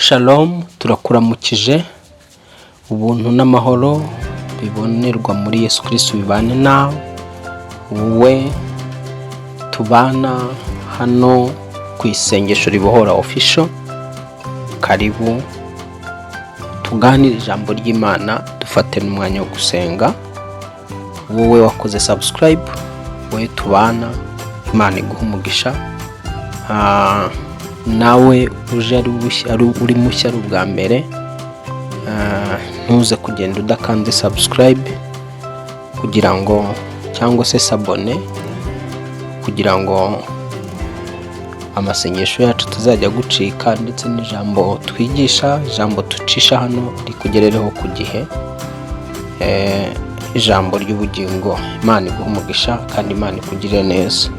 Shalom, turakuramukije. Ubuntu n'amahoro bibonerwa muri Yesu Kristo bibane nawe, wowe tubana hano ku Isengesho Ribohora Official. Karibu tuganire ijambo ry'Imana, dufate n'umwanya wo gusenga. Wowe wakoze subscribe, wowe tubana, Imana iguha umugisha. Nawe uje ari uri mushya, ari ubwa mbere, ntuze kugenda udakanze subscribe kugira ngo, cyangwa se s'abonner, kugira ngo amasengesho yacu tuzajya gucika, ndetse n'ijambo twigisha, ijambo tucisha hano rikugerereho ku gihe, ijambo ry'ubugingo. Imana iguha umugisha kandi Imana ikugirire neza.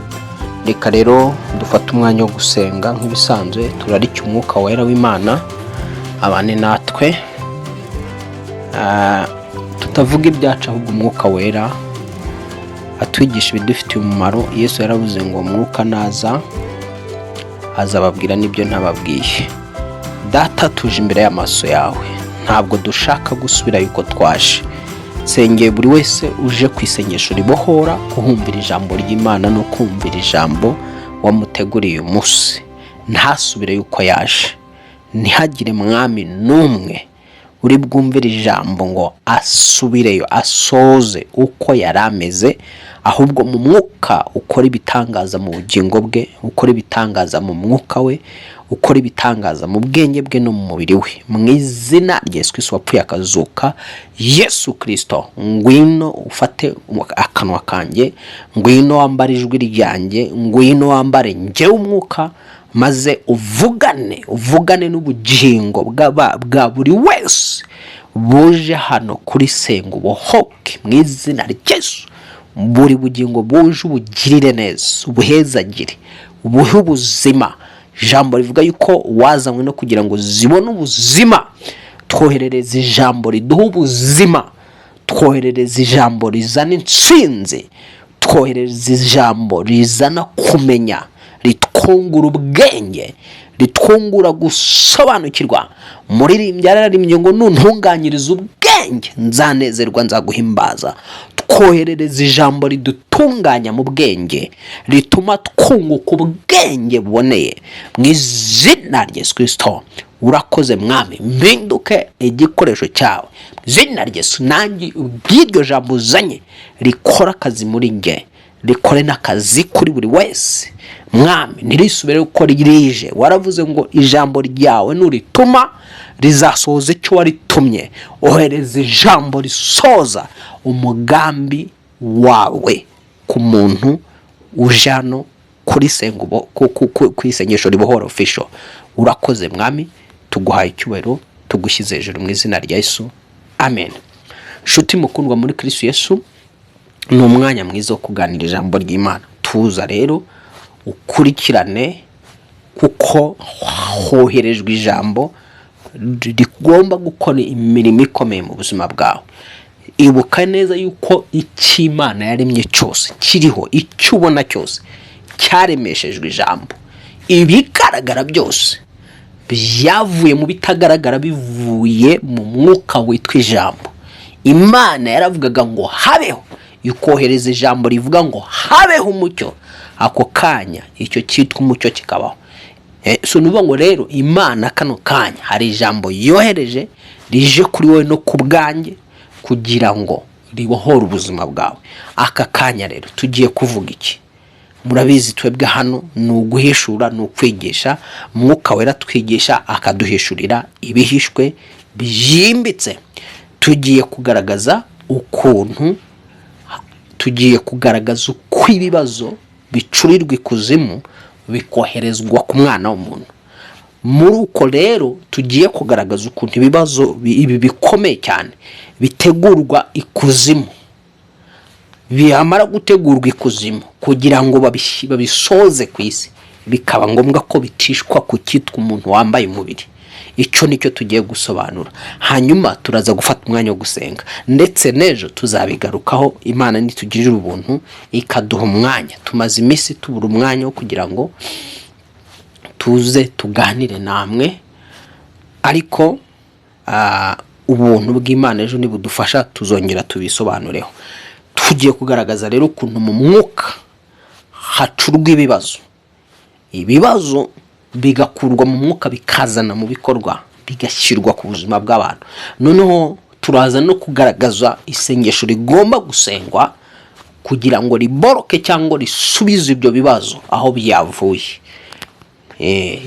Reka rero dufate umwanya wo gusenga nk'ibisanzwe, turarike Umwuka Wera w'Imana abane natwe. Tutavuga ibyacu, ahubwo Umwuka Wera atwigisha ibidufitiye umumaro. Yesu yaravuze ngo Umwuka naza azababwira n'ibyo ntababwiye. Data, tuje imbere y'amaso yawe, ntabwo dushaka gusubira yuko twaje. Sengeye buri wese uje ku Isengesho Ribohora kuhumvira ijambo ry'Imana no kumvira ijambo wamuteguriye uyu munsi, ntasubire yuko yaje. Ntihagire, Mwami, n'umwe uri bwumvire ijambo ngo asubireyo asoze uko yari ameze, ahubwo mu mwuka ukora ibitangaza mu bugingo bwe, ukora ibitangaza mu mwuka we, ukora ibitangaza mu bwenge bwe no mu mubiri we, mu izina rya Yesu Kristo wapfuye akazuka. Yesu Kirisito, ngwino ufate akanwa kanjye, ngwino wambare ijwi ryanjye, ngwino wambare njyewe umwuka, maze uvugane, uvugane n'ubugingo bwa buri wese buje hano kuri Senga Ubohoke. Mu izina rya Yesu, buri bugingo buje ubugirire neza, ubuhezagire, ubuhe ubuzima. Ijambo rivuga yuko wazanywe no kugira ngo zibone ubuzima. Twoherereza ijambo riduha ubuzima, twoherereza ijambo rizana intsinzi, twoherereza ijambo rizana kumenya, ritwungura ubwenge, ritwungura gusobanukirwa. Muririmbyi yararirimbye ngo nuntunganyiriza ubwenge nzanezerwa, nzaguhimbaza. Twoherereza ijambo ridutunganya mu bwenge, rituma twunguka ubwenge buboneye, mu izina rya Yesu Kirisito. Urakoze Mwami, mpinduke igikoresho cyawe mu izina rya Yesu. Nanjye ubw'iryo jambo uzanye rikora akazi muri nge, rikore n'akazi kuri buri wese. Mwami, ntirisubire uko rije. Waravuze ngo ijambo ryawe nurituma rizasohoza icyo waritumye. Ohereza ijambo risoza umugambi wawe ku muntu uje hano kuri ku Isengesho Ribohora Official. Urakoze Mwami, tuguhaye icyubahiro, tugushyize hejuru mu izina rya Yesu, amen. Nshuti mukundwa muri Kristo Yesu, ni umwanya mwiza wo kuganira ijambo ry'Imana. Tuza rero ukurikirane, kuko hoherejwe ijambo rigomba gukora imirimo ikomeye mu buzima bwawe. Ibuka neza yuko icyo Imana yaremye cyose kiriho, icyo ubona cyose cyaremeshejwe ijambo. Ibigaragara byose byavuye mu bitagaragara, bivuye mu mwuka witwa ijambo. Imana yaravugaga ngo habeho, ikohereza ijambo rivuga ngo habeho umucyo, ako kanya icyo cyitwa umucyo kikabaho. So ni ukuvuga ngo rero Imana kano kanya hari ijambo yohereje rije kuri wowe no ku bwanjye kugira ngo ribohore ubuzima bwawe. Aka kanya rero tugiye kuvuga iki? Murabizi, twebwe hano ni uguhishura, ni ukwigisha. Mwuka Wera twigisha, akaduhishurira ibihishwe byimbitse. Tugiye kugaragaza ukuntu, tugiye kugaragaza uko ibibazo bicurirwa ikuzimu bikoherezwa ku mwana w'umuntu. Muri uko rero tugiye kugaragaza ukuntu ibibazo ibi bikomeye cyane bitegurwa ikuzimu, byamara gutegurwa ikuzimu kugira ngo babisoze ku isi, bikaba ngombwa ko bicishwa ku cyitwa umuntu wambaye umubiri. Icyo nicyo tugiye gusobanura, hanyuma turaza gufata umwanya wo gusenga, ndetse n'ejo tuzabigarukaho, Imana nitugirira ubuntu ikaduha umwanya. Tumaze iminsi tubura umwanya wo kugira ngo tuze tuganire namwe. Ariko ubuntu bw'Imana ejo nibudufasha tuzongera tubisobanureho. Tugiye kugaragaza rero ukuntu mu mwuka hacurwa ibibazo, ibibazo bigakurwa mu mwuka, bikazana mu bikorwa, bigashyirwa ku buzima bw'abantu. Noneho turaza no kugaragaza isengesho rigomba gusengwa kugira ngo riboroke cyangwa risubize ibyo bibazo aho byavuye.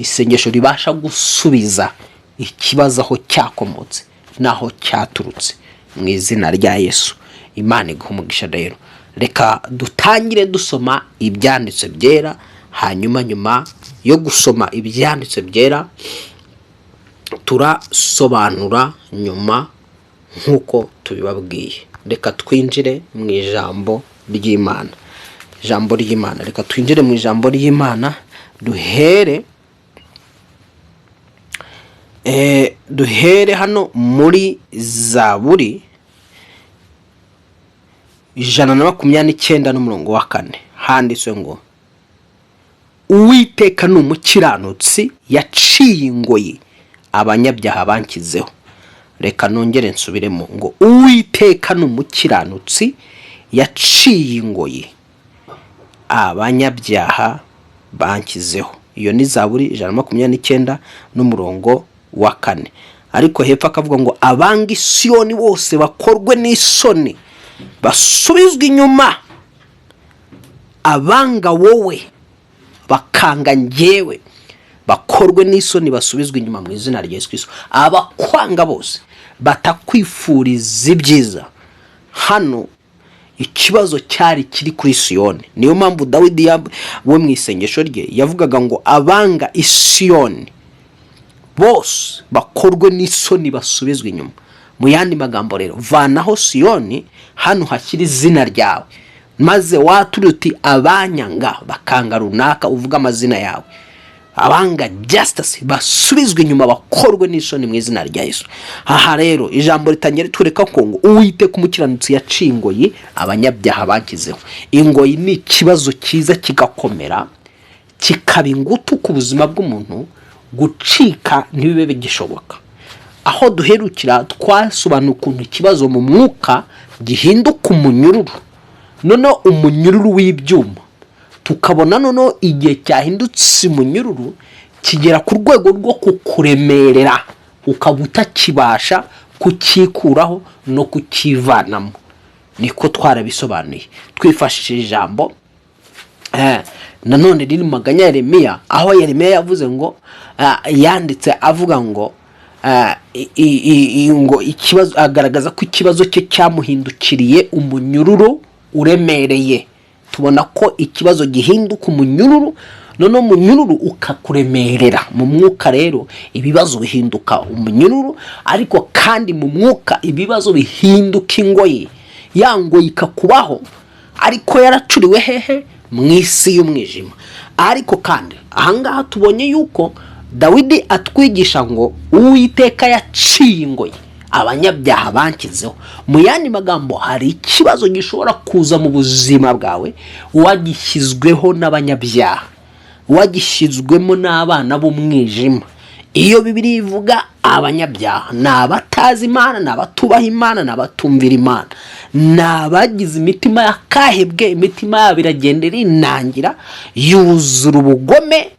Isengesho ribasha gusubiza ikibazo aho cyakomotse n'aho cyaturutse, mu izina rya Yesu. Imana iguha umugisha. Rero reka dutangire dusoma ibyanditse byera, hanyuma nyuma yo gusoma ibyanditse byera turasobanura nyuma nk'uko tubibabwiye. Reka twinjire mu ijambo ry'Imana, ijambo ry'Imana. Reka twinjire mu ijambo ry'Imana, duhere hano muri Zaburi 129 n'umurongo wa 4. Handitswe ngo: "Uwiteka ni umukiranutsi, yaciye ingoyi abanyabyaha banshyizeho." Reka nongere nsubiremo ngo: "Uwiteka ni umukiranutsi, yaciye ingoyi abanyabyaha banshyizeho." Iyo ni Zaburi 129 n'umurongo wa 4. Ariko hepfo akavuga ngo: "Abanga Isiyoni bose bakorwe n'isoni, basubizwe inyuma." Abanga wowe, bakanga njyewe, bakorwe n'isoni, basubizwe inyuma mu izina rya Yesu Kristo. Abakwanga bose, batakwifuriza ibyiza. Hano ikibazo cyari kiri kuri Siyoni. Niyo mpamvu Dawidi we mu isengesho rye yavugaga ngo: "Abanga Isiyoni bose bakorwe n'isoni, basubizwe inyuma." Mu yandi magambo rero, vanaho Siyoni, hano hashyira izina ryawe, maze wature uti: "Abanyanga bakanga runaka," uvuga amazina yawe, "abanga Justice basubizwe inyuma, bakorwe n'isoni mu izina rya Yesu." Aha rero ijambo ritangira ritwereka ko ngo Uwiteka umukiranutsi yaciye ingoyi abanyabyaha banshyizeho. Ingoyi ni ikibazo cyiza, kigakomera, kikaba ingutu ku buzima bw'umuntu, gucika ntibibe bigishoboka. Aho duherukira twasobanuye ukuntu ikibazo mu mwuka gihinduka umunyururu, noneho umunyururu w'ibyuma. Tukabona noneho igihe cyahindutse umunyururu kigera ku rwego rwo kukuremerera, ukaba utakibasha kucyikuraho no kucyivanamo. Niko twarabisobanuye twifashishije ijambo nanone riri mu maganya ya Yeremiya, aho Yeremiya yavuze ngo yanditse avuga ngo ngo ikibazo, agaragaza ko ikibazo cye cyamuhindukiriye umunyururu uremereye. Tubona ko ikibazo gihinduka umunyururu, noneho umunyururu ukakuremerera. Mu mwuka rero ibibazo bihinduka umunyururu, ariko kandi mu mwuka ibibazo bihinduka ingoyi. Ya ngoyi ikakubaho, ariko yaracuriwe hehe? Mu isi y'umwijima. Ariko kandi ahangaha tubonye yuko Dawidi atwigisha ngo Uwiteka yaciye ingoyi abanyabyaha banshyizeho. Mu yandi magambo, hari ikibazo gishobora kuza mu buzima bwawe wagishyizweho n'abanyabyaha, wagishyizwemo n'abana b'umwijima. Iyo Bibiliya ivuga abanyabyaha, ni abatazi Imana, ni abatubaha Imana, ni abatumvira Imana, ni abagize imitima yakahebwe. Imitima yabo iragenda irinangira, yuzura ubugome,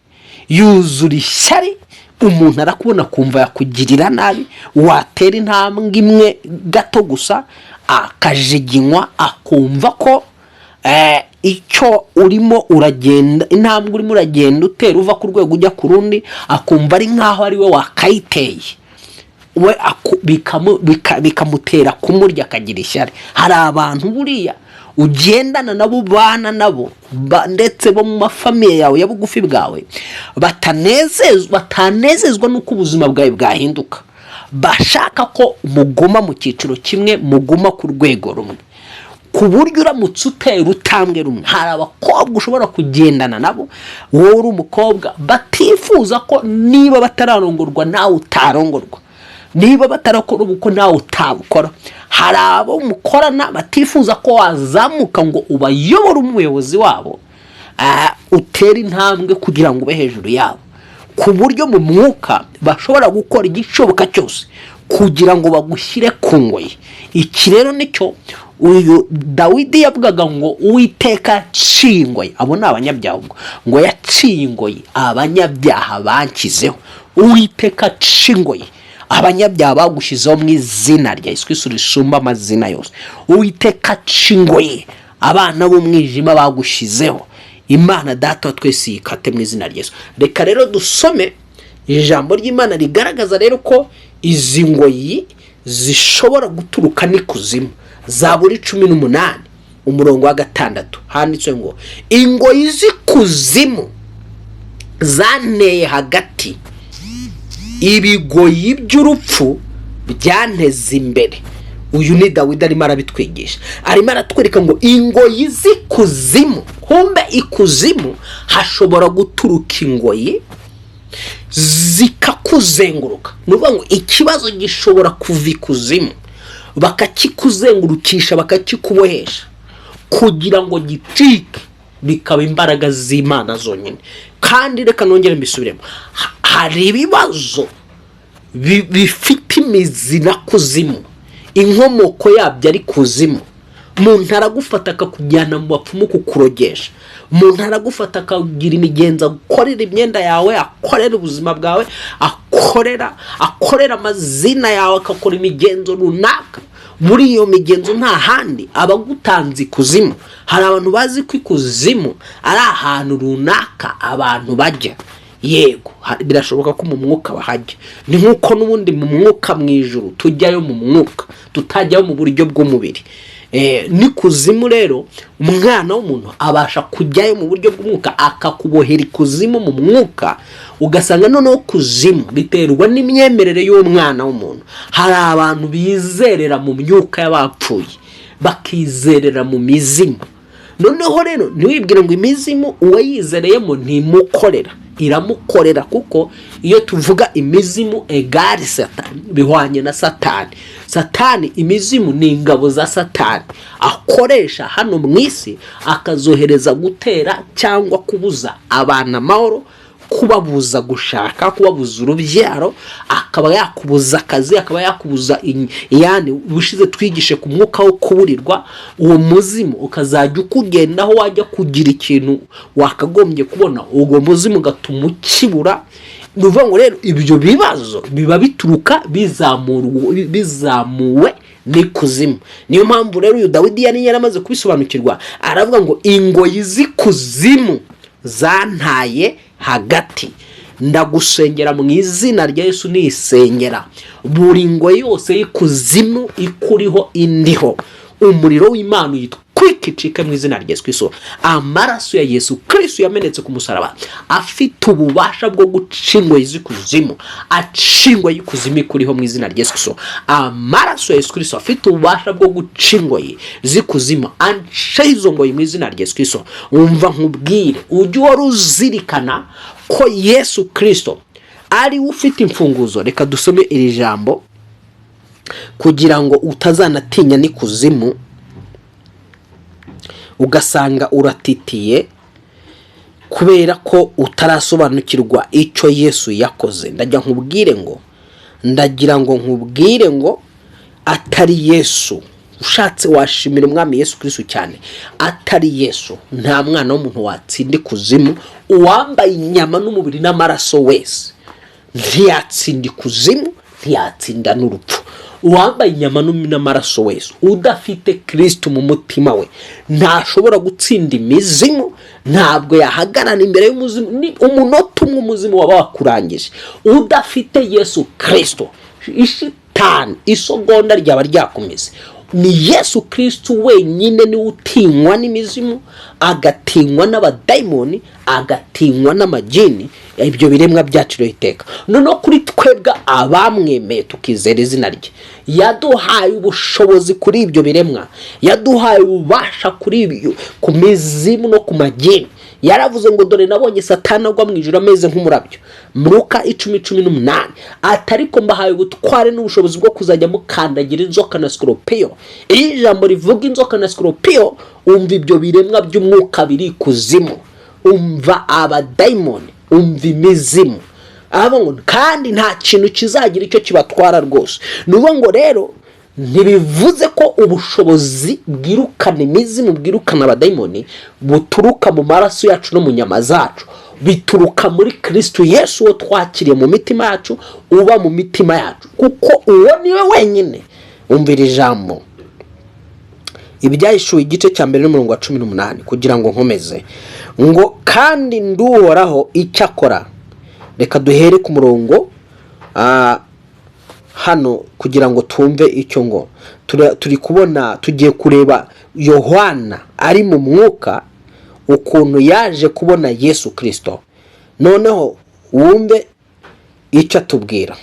yuzura ishyari. Umuntu arakubona akumva yakugirira nabi. Watera intambwe imwe gato gusa akajiginywa, akumva ko icyo urimo uragenda, intambwe urimo uragenda utera uva ku rwego ujya ku rundi, akumva ari nk'aho ari we wakayiteye we, bikamutera kumurya, akagira ishyari. Hari abantu buriya ugendana nabo, ubana nabo, ndetse bo mu mafamiye yawe ya bugufi bwawe, batanezezwa n'uko ubuzima bwawe bwahinduka, bashaka ko muguma mu cyiciro kimwe, muguma ku rwego rumwe, ku buryo uramutse utera utambwe rumwe. Hari abakobwa ushobora kugendana nabo, wowe uri umukobwa, batifuza ko niba batararongorwa nawe utarongorwa, niba batarakora ubukwe nawe utabukora. Hari abo mukorana batifuza ko wazamuka ngo ubayobore, umuyobozi wabo, utere intambwe kugira ngo ube hejuru yabo. Ku buryo mu mwuka bashobora gukora igishoboka cyose kugira ngo bagushyire ku ngoyi. Iki rero nicyo uyu Dawidi yavugaga ngo: "Uwiteka yaciye ingoyi." Abo ni abanyabyaha. Ubwo ngo yaciye ingoyi abanyabyaha banshyizeho. Uwiteka aciye ingoyi abanyabyaha bagushyizeho mu izina rya Yesu Kristo risumba amazina yose. Uwiteka aca ingoyi abana b'umwijima bagushyizeho. Imana Data wa twese yikate mu izina rya Yesu. Reka rero dusome ijambo ry'Imana rigaragaza rero ko izi ngoyi zishobora guturuka n'ikuzimu. Zaburi 18, umurongo wa 6, handitswe ngo: "Ingoyi z'ikuzimu zanteye hagati, ibigoyi by'urupfu byanteze imbere." Uyu ni Dawidi arimo arabitwigisha, arimo aratwereka ngo ingoyi z'ikuzimu, kumbe ikuzimu hashobora guturuka ingoyi zikakuzenguruka. Ni ukuvuga ngo ikibazo gishobora kuva ikuzimu, bakakikuzengurukisha, bakakikubohesha, kugira ngo gicike bikaba imbaraga z'Imana zonyine. Kandi reka nongere mbisubiremo: hari ibibazo bifite imizi na kuzimu, inkomoko yabyo ari kuzimu. Umuntu aragufata akakujyana mu bapfumu kukurogesha, umuntu aragufata akagira imigenzo akorera imyenda yawe, akorera ubuzima bwawe, akorera amazina yawe, agakora imigenzo runaka. Muri iyo migenzo nta handi, aba agutanze ikuzimu. Hari abantu bazi ko ikuzimu ari ahantu runaka abantu bajya. Yego, birashoboka ko mu mwuka bahajya, ni nk'uko n'ubundi mu mwuka mu ijuru tujyayo mu mwuka, tutajyayo mu buryo bw'umubiri. N'ikuzimu rero umwana w'umuntu abasha kujyayo mu buryo bw'umwuka, akakubohera ikuzimu mu mwuka, ugasanga noneho kuzimu biterwa n'imyemerere y'umwana w'umuntu. Hari abantu bizerera mu myuka y'abapfuye, bakizerera mu mizimu. Noneho rero ntiwibwire ngo imizimu uwayizereyemo ntimukorera, iramukorera, kuko iyo tuvuga imizimu égale Satani, bihwanye na Satani. Satani, imizimu ni ingabo za Satani akoresha hano mu isi, akazohereza gutera cyangwa kubuza abantu amahoro, kubabuza gushaka, kubabuza urubyaro, akaba yakubuza akazi, akaba yakubuza yani ubushize twigishe ku mwuka wo kuburirwa. Uwo muzimu ukazajya ukugendaho, wajya kugira ikintu wakagombye kubona, uwo muzimu ugatuma ukibura. Ni ukuvuga ngo rero ibyo bibazo biba bituruka bizamuwe n'ikuzimu. Niyo mpamvu rero uyu Dawidi yari yaramaze kubisobanukirwa, aravuga ngo: "Ingoyi z'ikuzimu zantaye hagati." Ndagusengera mu izina rya Yesu, nisengera buri ngoyi yose y'ikuzimu ikuriho, indiho, umuriro w'Imana uyitwike icike mu izina rya Yesu Kristo. Amaraso ya Yesu Kristo yamenetse ku musaraba afite ububasha bwo guca ingoyi z'ikuzimu, aca ingoyi y'ikuzimu ikuriho mu izina rya Yesu Kristo. Amaraso ya Yesu Kristo afite ububasha bwo guca ingoyi z'ikuzimu, aca izo ngoyi mu izina rya Yesu Kristo. Wumva nkubwire, ujye uhora uzirikana ko Yesu Kristo ari we ufite imfunguzo. Reka dusome iri jambo kugira ngo utazanatinya n'ikuzimu, ugasanga uratitiye kubera ko utarasobanukirwa icyo Yesu yakoze. Ndajya nkubwire ngo, ndagira ngo nkubwire ngo atari Yesu, ushatse washimira Umwami Yesu Kristo cyane, atari Yesu nta mwana w'umuntu watsinda ikuzimu. Uwambaye inyama n'umubiri n'amaraso wese ntiyatsinda ikuzimu, ntiyatsinda n'urupfu. Uwambaye inyama n'amaraso wese udafite Kirisito mu mutima we ntashobora gutsinda imizimu, ntabwo yahagarara imbere y'umuzimu. Ni umunota umwe umuzimu waba wakurangije. Udafite Yesu Kirisito, ishitani isogonda ryaba ryakomeze. Ni Yesu Kirisito wenyine niwe utinywa n'imizimu, agatinywa n'abadayimoni, agatinywa n'amagini, ibyo biremwa byaciriweho iteka. Noneho kuri twebwe abamwemeye tukizera izina rye, yaduhaye ubushobozi kuri ibyo biremwa, yaduhaye ububasha kuri ibyo, ku mizimu no ku magini. Yaravuze ngo: "Dore nabonye Satani agwa mu ijuru ameze nk'umurabyo," Luka 10:18, ati: "Ariko mbahaye ubutware n'ubushobozi bwo kuzajya mukandagira inzoka na sikoropiyo." Iyo ijambo rivuga inzoka na sikoropiyo, umva ibyo biremwa by'umwuka biri ikuzimu, umva abadayimoni, umva imizimu. Aravuga ngo kandi nta kintu kizagira icyo kibatwara rwose. Ni ukuvuga ngo rero ntibivuze ko ubushobozi bwirukana imizimu, bwirukana abadayimoni, buturuka mu maraso yacu no mu nyama zacu. Bituruka muri Kirisitu Yesu, uwo twakiriye mu mitima yacu, uba mu mitima yacu, kuko uwo niwe wenyine. Umvira ijambo Ibyahishuwe igice cya 1 n'umurongo wa 18 kugira ngo nkomeze, ngo kandi nduhoraho icyo akora. Reka duhere ku murongo hano kugira ngo twumve icyo ngo turi kubona. Tugiye kureba Yohana ari mu mwuka, ukuntu yaje kubona Yesu Kirisito. Noneho wumve icyo atubwira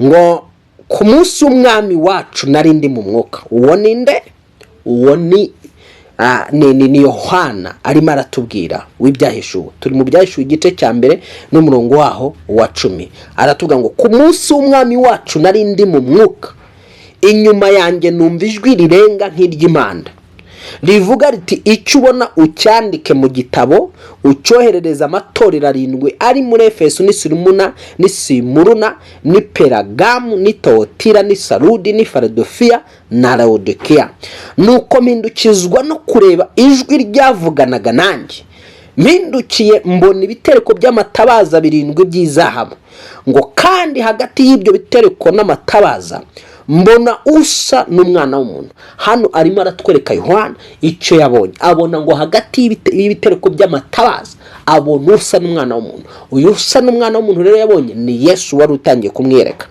ngo ku munsi w'Umwami wacu nari ndi mu mwuka. Uwo ni nde? Uwo ni Yohana arimo aratubwira w'Ibyahishuwe. Turi mu Byahishuwe igice cya 1 n'umurongo waho wa 10. Aratubwira ngo ku munsi w'Umwami wacu nari ndi mu mwuka, inyuma yanjye numva ijwi rirenga nk'iry'impanda, rivuga riti: "Icyo ubona ucyandike mu gitabo, ucyoherereza amatorero arindwi ari muri Efeso, n'i Simuruna, n'i Peragamu, n'i Towotira, n'i Sarudi, n'i Filadelfiya na Lawodikiya." Nuko mpindukizwa no kureba ijwi ryavuganaga nanjye. Mpindukiye mbona ibitereko by'amatabaza birindwi by'izahabu, ngo kandi hagati y'ibyo bitereko n'amatabaza mbona usa n'umwana w'umuntu. Hano arimo aratwereka Yohana icyo yabonye. Abona ngo hagati y'ibitereko by'amatabaza abona usa n'umwana w'umuntu. Uyu usa n'umwana w'umuntu rero yabonye ni Yesu wari utangiye kumwereka.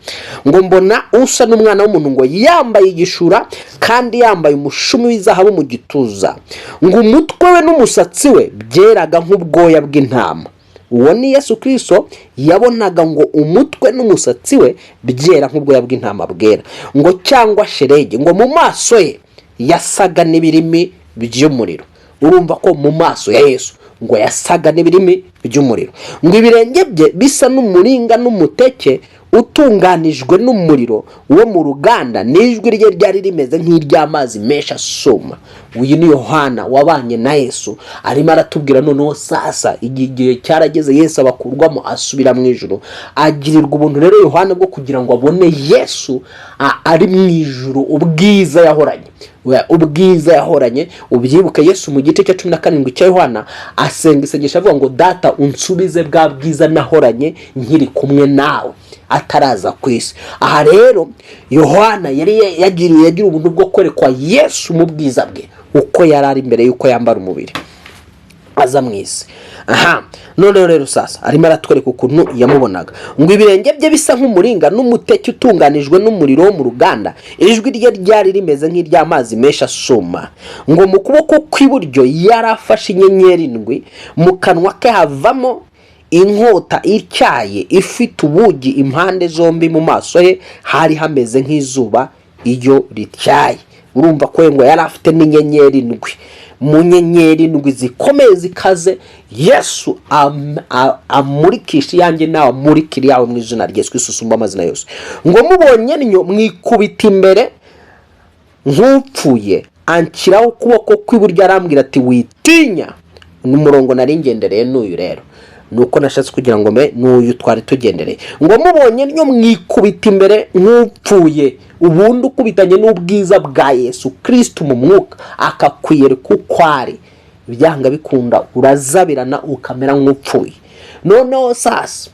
Ngo mbona usa n'umwana w'umuntu, ngo yambaye igishura kandi yambaye umushumi w'izahabu mu gituza, ngo umutwe we n'umusatsi we byeraga nk'ubwoya bw'intama. Uwo ni Yesu Kirisito yabonaga, ngo umutwe n'umusatsi we byera nk'ubwoya bw'intama bwera, ngo cyangwa sheregi, ngo mu maso ye yasaga n'ibirimi by'umuriro. Urumva ko mu maso ya Yesu ngo yasaga n'ibirimi by'umuriro, ngo ibirenge bye bisa n'umuringa n'umuteke utunganijwe n'umuriro wo mu ruganda, n'ijwi rye ryari rimeze nk'iry'amazi menshi asuma. Uyu ni Yohana wabanye na Yesu, arimo aratubwira. Noneho sasa igihe cyarageze, Yesu abakurwamo, asubira mu ijuru. Agirirwa ubuntu rero Yohana bwo kugira ngo abone Yesu ari mu ijuru, ubwiza yahoranye, ubwiza yahoranye. Ubyibuke, Yesu mu gice cya 17 cya Yohana asenga isengesho avuga ngo: "Data, unsubize bwa bwiza nahoranye nkiri kumwe nawe," ataraza ku isi. Aha rero Yohana yari yagiriye ubuntu bwo kwerekwa Yesu mu bwiza bwe uko yari ari mbere y'uko yambara umubiri aza mu isi. Aha noneho rero sasa arimo aratwereka ukuntu yamubonaga, ngo ibirenge bye bisa nk'umuringa n'umuteke utunganijwe n'umuriro wo mu ruganda, ijwi rye ryari rimeze nk'iry'amazi menshi asuma, ngo mu kuboko kw'iburyo yari afashe inyenyeri indwi, mu kanwa ke havamo inkota ityaye ifite ubugi impande zombi, mu maso he hari hameze nk'izuba iyo rityaye. Urumva ko ngo yari afite n'inyenyeri indwi. Mu nyenyeri indwi zikomeye zikaze, Yesu amurikisha iyanjye nawe, amurikira iyawe mu izina rya Yesu usumba amazina yose. Ngo mubonye ntyo mwikubita imbere nk'upfuye, anshyiraho ukuboko kw'iburyo, arambwira ati: "Witinya." N'umurongo nari ngendereye n'uyu rero, nuko nashatse kugira ngo mbe n'uyu twari tugendereye. Ngo mubonye ntyo mwikubita imbere nk'upfuye. Ubundi ukubitanye n'ubwiza bwa Yesu Kirisitu mu mwuka, akakwiyereka uko ari, byanga bikunda urazabirana ukamera nk'upfuye. Noneho sasa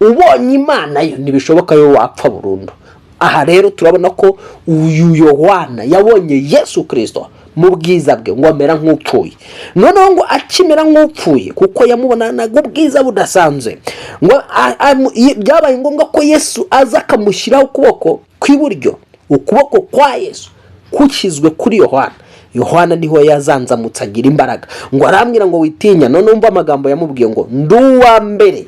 ubonye Imana yo ntibishoboka yo wapfa burundu. Aha rero turabona ko uyu Yohana yabonye Yesu Kirisito mu bwiza bwe, ngo amera nk'upfuye. Noneho ngo akimera nk'upfuye, kuko yamubonanaga ubwiza budasanzwe, ngo byabaye ngombwa ko Yesu aza akamushyiraho ukuboko kw'iburyo. Ukuboko kwa Yesu kushyizwe kuri Yohana, Yohana niho yazanzamutse agira imbaraga. Ngo arambwira ngo: "Witinya." None umva amagambo yamubwiye ngo: "Ndi uwa mbere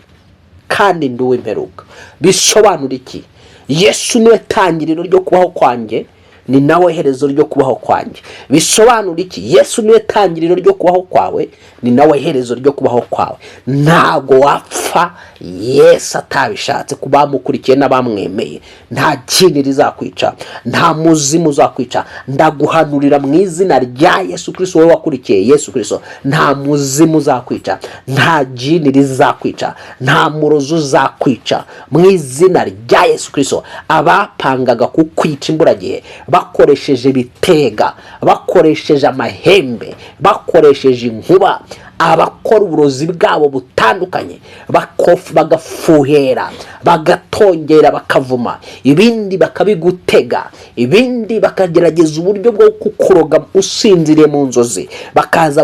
kandi ndi uw'imperuka." Bisobanura iki? Yesu niwe tangiriro ryo kubaho kwanjye. ni nawe herezo ryo kubaho kwanjye. Bisobanura iki? Yesu niwe tangiriro ryo kubaho kwawe, ni nawe herezo ryo kubaho kwawe. Ntabwo wapfa Yesu atabishatse. Ku bamukurikiye n'abamwemeye, nta kindi rizakwica, nta muzimu uzakwica. Ndaguhanurira mu izina rya Yesu Kirisito, wowe wakurikiye Yesu Kirisito, nta muzimu uzakwica, nta jini rizakwica, nta murozi uzakwica mu izina rya Yesu Kirisito. Abapangaga kukwica imburagihe bakoresheje ibitega, bakoresheje amahembe, bakoresheje inkuba, abakora uburozi bwabo butandukanye, bagafuhera, bagatongera, bakavuma, ibindi bakabigutega, ibindi bakagerageza uburyo bwo kukuroga usinziriye mu nzozi, bakaza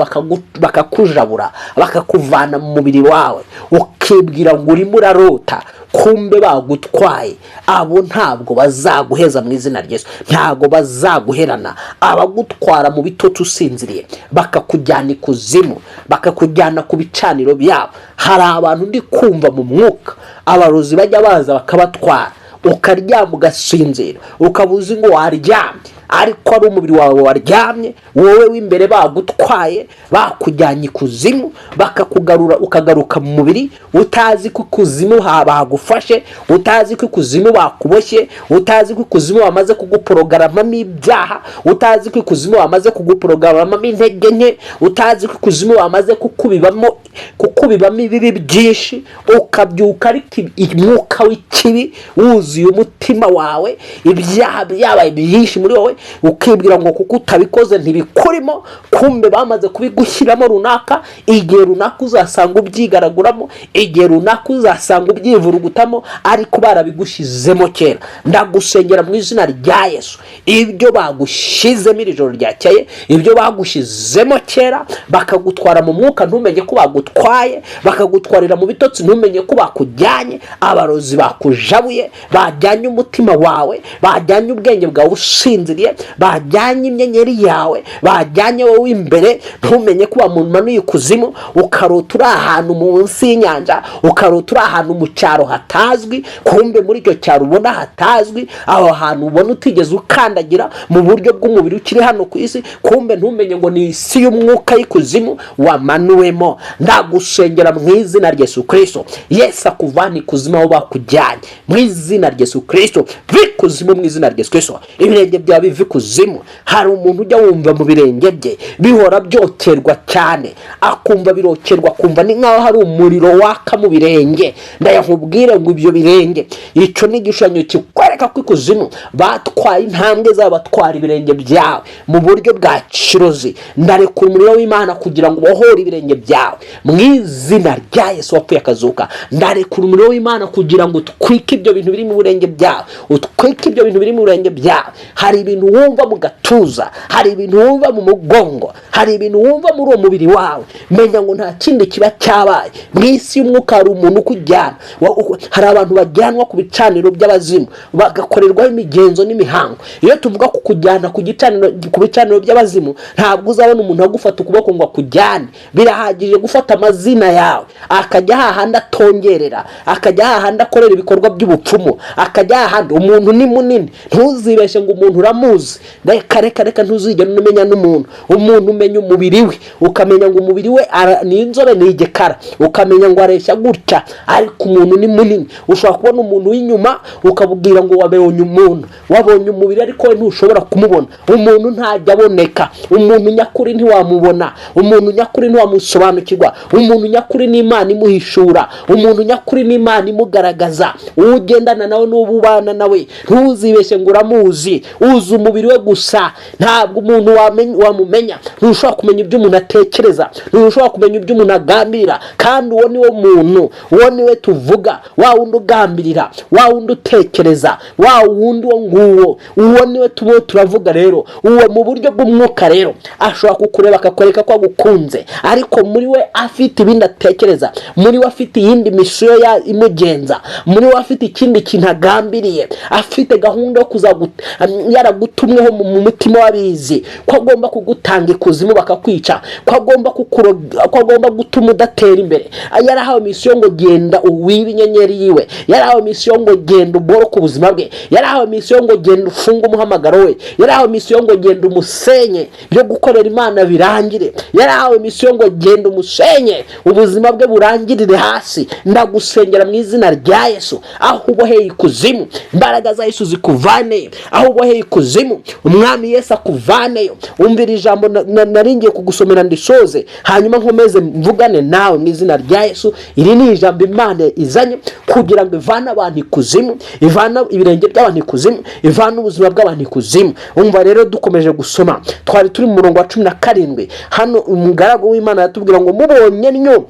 bakakujabura, bakakuvana mu mubiri wawe, ukibwira ngo urimo urarota, kumbe bagutwaye. Abo ntabwo bazaguheza mu izina rya Yesu, ntabwo bazaguherana. Abagutwara mu bitotsi usinziriye, bakakujyana ikuzimu, bakakujyana ku bicaniro byabo. Hari abantu ndi kumva mu mwuka, abarozi bajya baza bakabatwara, ukaryama ugasinzira, ukaba uzi ngo waryamye, ariko ari umubiri wawe waryamye, wowe w'imbere bagutwaye, bakujyanye ikuzimu, bakakugarura, ukagaruka mu mubiri utazi ko ikuzimu bagufashe, utazi ko ikuzimu bakuboshye, utazi ko ikuzimu bamaze kuguporogaramamo ibyaha, utazi ko ikuzimu bamaze kuguporogaramamo intege nke, utazi ko ikuzimu bamaze kukubibamo ibibi byinshi, ukabyuka ariko umwuka w'ikibi wuzuye umutima wawe, ibyaha byabaye byinshi muri wowe, ukibwira ngo kuko utabikoze ntibikurimo, kumbe bamaze kubigushyiramo runaka. Igihe runaka uzasanga ubyigaraguramo, igihe runaka uzasanga ubyivurugutamo, ariko barabigushyizemo kera. Ndagusengera mu izina rya Yesu, ibyo bagushyizemo iri joro ryakeye, ibyo bagushyizemo kera, bakagutwara mu mwuka ntumenye ko bagutwaye, bakagutwarira mu bitotsi ntumenye ko bakujyanye, abarozi bakujabuye, bajyanye umutima wawe, bajyanye ubwenge bwawe usinziriye, bajyanye inyenyeri yawe, bajyanye wowe imbere, ntumenye ko bamumanuye ikuzimu, ukarota uri ahantu munsi y'inyanja, ukarota uri ahantu mu cyaro hatazwi, kumbe muri icyo cyaro ubona hatazwi, aho hantu ubona utigeze ukandagira mu buryo bw'umubiri ukiri hano ku isi, kumbe ntumenye ngo ni isi y'umwuka y'ikuzimu wamanuwemo. Ndagusengera mu izina rya Yesu Kirisito, Yesu akuvana ikuzimu aho bakujyanye mu izina rya Yesu Kirisito. Va ikuzimu mu izina rya Yesu Kirisito, ibirenge byawe biva ikuzimu. Hari umuntu ujya wumva mu birenge bye bihora byokerwa cyane, akumva birokerwa, akumva ni nk'aho hari umuriro waka mu birenge. Ndayakubwire ngo ibyo birenge, icyo ni igishushanyo kikwereka ko ikuzimu batwaye intambwe zabo, batwara ibirenge byawe mu buryo bwa kirozi. Ndarekura umuriro w'Imana kugira ngo ubohore ibirenge byawe mu izina rya Yesu wapfuye akazuka. Ndarekura umuriro w'Imana kugira ngo utwike ibyo bintu biri mu birenge byawe, utwike ibyo bintu biri mu birenge byawe. Hari ibintu wumva mu gatuza, hari ibintu wumva mu mugongo, hari ibintu wumva muri uwo mubiri wawe, menya ngo nta kindi kiba cyabaye. Mu isi y'umwuka hari umuntu ukujyana. Hari abantu bajyanwa ku bicaniro by'abazimu, bagakorerwaho imigenzo n'imihango. Iyo tuvuga ku kujyana ku gicaniro, ku bicaniro by'abazimu, ntabwo uzabona umuntu agufata ukuboko ngo akujyane. Birahagije gufata amazina yawe, akajya hahandi atongerera, akajya hahandi akorera ibikorwa by'ubupfumu, akajya hahandi. Umuntu ni munini, ntuzibeshye ngo umuntu uramuzi. Reka reka reka, ntuzigere unamenya n'umuntu. Umuntu umenya umubiri we, ukamenya ngo umubiri we ni inzobe, ni igikara, ukamenya ngo areshya gutya, ariko umuntu ni munini. Ushobora kubona umuntu w'inyuma ukabwira ngo wabonye umuntu, wabonye umubiri, ariko we ntushobora kumubona. Umuntu ntajya aboneka, umuntu nyakuri ntiwamubona, umuntu nyakuri ntiwamusobanukirwa. Umuntu nyakuri ni Imana imuhishura, umuntu nyakuri ni Imana imugaragaza. Uwo ugendana nawe n'uwo ubana nawe, ntuzibeshye ngo uramuzi, uzi umubiri we gusa. Ntabwo umuntu wamumenya. Ntushobora kumenya ibyo umuntu atekereza, ntushobora kumenya ibyo umuntu agambirira, kandi uwo ni wo muntu, uwo ni we tuvuga, wa wundi ugambirira, wa wundi utekereza, wa wundi uwo nguwo, uwo ni we tuba turavuga. Rero uwo mu buryo bw'umwuka rero ashobora kukureba akakwereka ko agukunze, ariko muri we afite ibindi atekereza, muri we afite iyindi misiyo imugenza, muri we afite ikindi kintu agambiriye, afite gahunda yo yaragutwaye. yarabimutumweho mu mutima w'abizi ko agomba kugutanga ikuzimu bakakwica, ko agomba kukuroga, ko agomba gutuma udatera imbere. Yarahawe mission ngo genda uwibe inyenyeri yiwe, yarahawe mission ngo genda uboroke ubuzima bwe, yarahawe mission ngo genda ufunge umuhamagaro we, yarahawe mission ngo genda umusenye byo gukorera Imana birangire, yarahawe mission ngo genda umusenye ubuzima bwe burangirire hasi. Ndagusengera mu izina rya Yesu, aho uboheye ikuzimu imbaraga za Yesu zikuvaneyo, aho uboheye ikuzimu Umwami Yesu akuvaneyo. Umvira ijambo naringiye kugusomera ndisoze, hanyuma nkomeze mvugane nawe mu izina rya Yesu. Iri ni ijambo Imana izanye kugira ngo ivane abantu ikuzimu, ivane ibirenge by'abantu ikuzimu, ivane ubuzima bw'abantu ikuzimu. Umva rero, dukomeje gusoma, twari turi mu murongo wa 17. Hano umugaragu w'Imana yatubwira ngo mubonye nnyo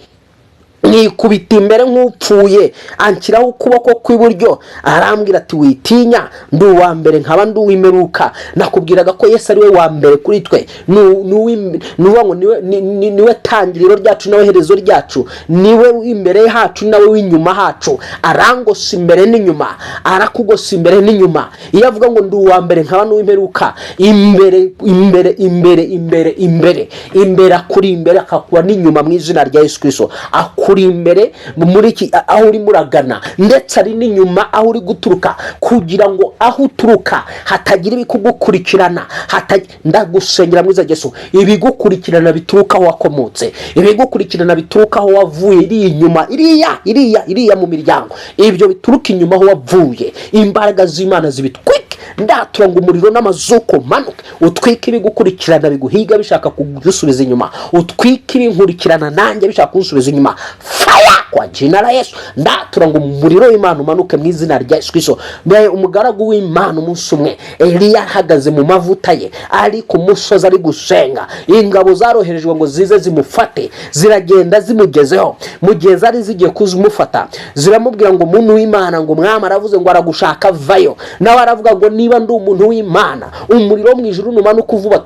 nikubita imbere nk'upfuye, anshyiraho ukuboko kw'iburyo, arambwira ati: "Witinya, ndi uwa mbere nkaba ndi uw'imperuka." Nakubwiraga ko Yesu ari we wa mbere kuri twe. Ni ukuvuga ngo niwe tangiriro ryacu nawe herezo ryacu, niwe w'imbere hacu nawe w'inyuma hacu. Arangosa imbere n'inyuma, arakugosa imbere n'inyuma. Iyo avuga ngo ndi uwa mbere nkaba n'uw'imperuka, imbere, imbere, imbere, imbere, imbere, imbere, akuri imbere akakuba n'inyuma mu izina rya Yesu Kirisito. Akuri imbere muri iki aho urimo uragana, ndetse ari n'inyuma aho uri guturuka, kugira ngo aho uturuka hatagira ibikugukurikirana. Ndagusengera mu izina rya Yesu, ibigukurikirana bituruka aho wakomotse, ibigukurikirana bituruka aho wavuye, iri inyuma, iriya, iriya, iriya mu miryango, ibyo bituruka inyuma aho wavuye, imbaraga z'Imana zibitwike. Ndatura ngo umuriro n'amazuko manuke utwike ibigukurikirana biguhiga bishaka kugusubiza inyuma, utwike ibinkurikirana nanjye bishaka kunsubiza inyuma. Fire kwa jina la Yesu. Ndatura ngo umuriro w'Imana umanuke mu izina rya Yesu Kristo. Mbe umugaragu w'Imana, umunsi umwe Eliya ahagaze mu mavuta ye, ari ku musozi ari gusenga, ingabo zaroherejwe ngo zize zimufate ziragenda. Zimugezeho, mu gihe zari zigiye kuzimufata, ziramubwira ngo: "Muntu w'Imana," ngo, "umwami aravuze ngo aragushaka, vayo." Nawe aravuga ngo: "Niba ndi umuntu w'Imana, umuriro wo mu ijuru numanuka uvuba,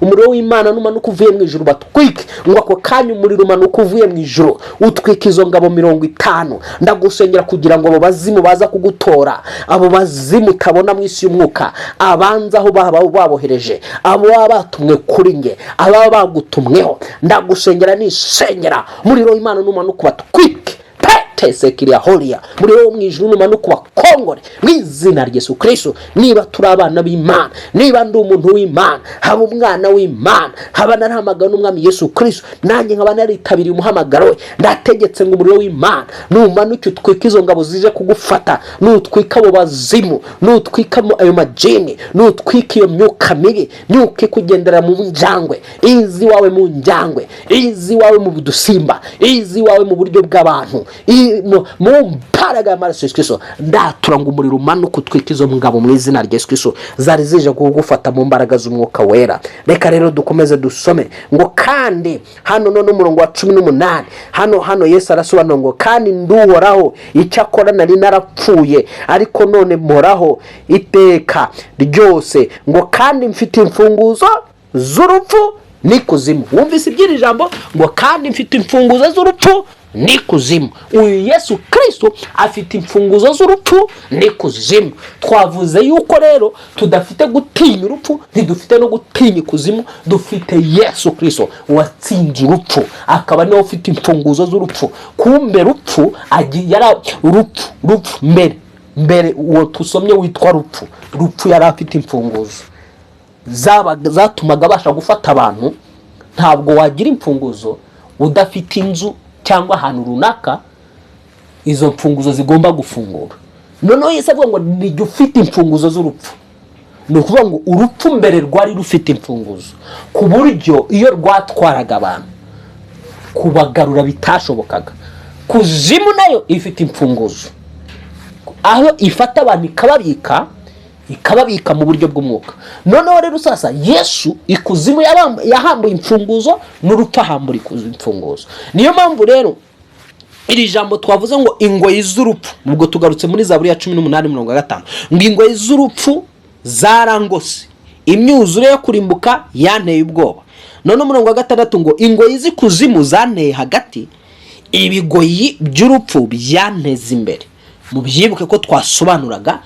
umuriro w'Imana numanuka uvuye mu ijuru batwike." Ngo ako kanya umuriro umanuka uvuye mu ijuru utwika izo ngabo 50. Ndagusengera kugira ngo abo bazimu baza kugutora, abo bazimu utabona mu isi y'umwuka, abanza aho baba babohereje, abo baba batumwe kuri nge, ababa bagutumweho, ndagusengera nisengera, umuriro w'Imana numanuka ubatwike. Pete horiya, umuriro wo mu ijuru numanuka ubakongore mu izina rya Yesu Kristo. Niba turi abana b'Imana, niba ndi umuntu w'Imana, haba umwana w'Imana, haba narahamagawe n'Umwami Yesu Kristo, nanjye nkaba naritabiriye umuhamagaro we, ndategetse ngo umuriro w'Imana numanuke utwike izo ngabo zije kugufata, nutwika abo bazimu, nutwika ayo majini, nutwika iyo myuka mibi, myuka ikugendera mu njangwe, izi iwawe mu njangwe, izi iwawe mu dusimba, izi iwawe mu buryo bw'abantu, mu mbaraga y'amaraso Yesu Kristo, ndatura ngo umuriro umanuke utwike izo ngabo mu izina rya Yesu Kristo zari zije kugufata mu mbaraga z'Umwuka Wera. Reka rero dukomeze dusome ngo kandi hano none umurongo wa 18, hano Yesu arasobanura ngo: "Kandi nduhoraho, icyakora nari narapfuye, ariko none mporaho iteka ryose," ngo "kandi mfite imfunguzo z'urupfu n'ikuzimu." Wumvise iby'iri jambo ngo: "Kandi mfite imfunguzo z'urupfu n'ikuzimu"? Uyu Yesu Kirisito afite imfunguzo z'urupfu n'ikuzimu. Twavuze yuko rero tudafite gutinya urupfu, ntidufite no gutinya ikuzimu. Dufite Yesu Kirisito watsinze urupfu, akaba niwe ufite imfunguzo z'urupfu. Kumbe rupfu rupfu, rupfu mbere mbere, uwo tusomye witwa rupfu, rupfu yari afite imfunguzo zatumaga abasha gufata abantu. Ntabwo wagira imfunguzo udafite inzu cyangwa ahantu runaka izo mfunguzo zigomba gufungura. Noneho Yesu avuga ngo nijya ufite imfunguzo z'urupfu. Ni ukuvuga ngo urupfu mbere rwari rufite imfunguzo, ku buryo iyo rwatwaraga abantu kubagarura bitashobokaga. Kuzimu nayo ifite imfunguzo, aho ifata abantu ikababika, ikababika mu buryo bw'umwuka. Noneho rero sasa Yesu ikuzimu yahambuye imfunguzo, n'urupfu ahambura imfunguzo. Niyo mpamvu rero iri jambo twavuze ngo ingoyi z'urupfu, ubwo tugarutse muri Zaburi ya 18 mirongo gatanu, ngo ingoyi z'urupfu zarangose, imyuzure yo kurimbuka yanteye ubwoba. None umurongo wa gatandatu ngo ingoyi z'ikuzimu zanteye hagati, ibigoyi by'urupfu byanteze imbere. Mubyibuke ko twasobanuraga